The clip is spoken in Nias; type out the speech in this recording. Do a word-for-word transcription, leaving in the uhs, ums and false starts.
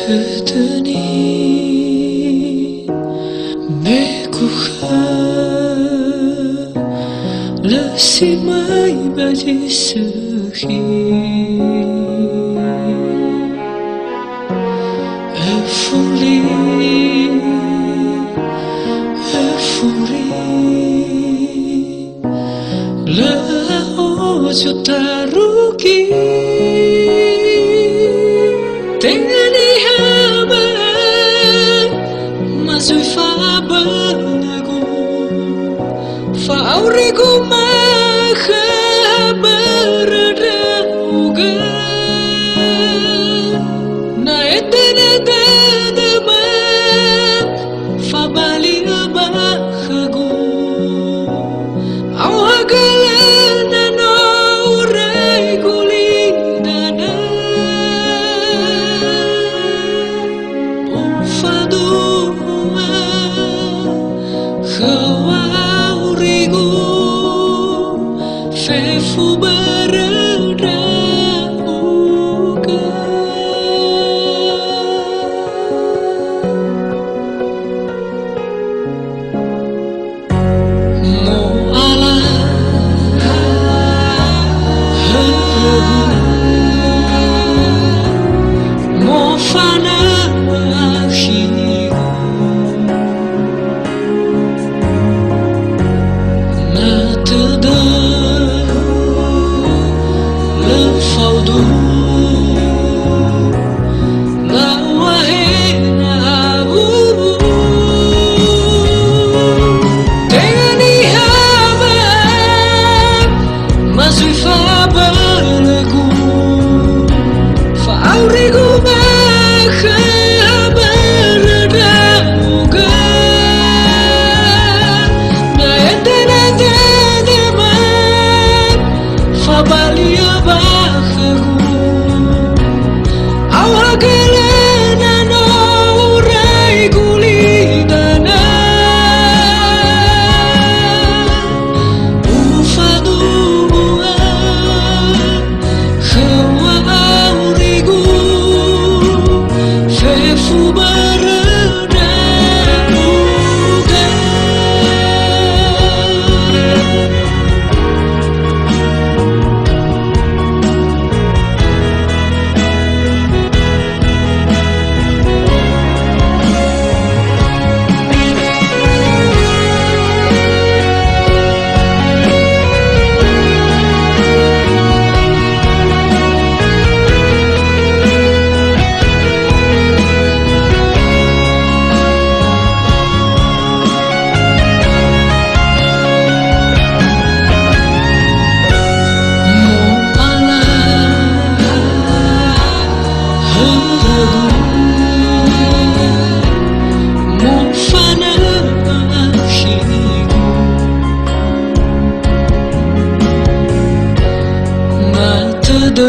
Dödöni me kukhö, lö si möi ba zi sökhi. Öfuli, öfuli. Lö ozo tarugi, tenga niha ba ma zui fa'abölögu, fa'aurigu ma khö börö ndra'ugö. Na edöna dödöma, fabali'ö ba khögu. Aoha gölö na no urai gulidanö. Ufaduhu'a khö wa'aurigu, fefu börö ndra'ugö. Mo'ala hörögu, mofanö akhigu. Na tödö lö faudu, na u'ahe na awu. Tenga niha ba ma zui fa'abölögu, fa'aurigu ba khö börö ndra'ugö. Na edöna dödöma, fabali'ö ba khögu. Aoha gölö na no urai gulidanö. Ufaduhu'a khö wa'aurigu, fefu börö ndra'ugö. Mo'ala hörögu, mofanö akhigu. Na tödö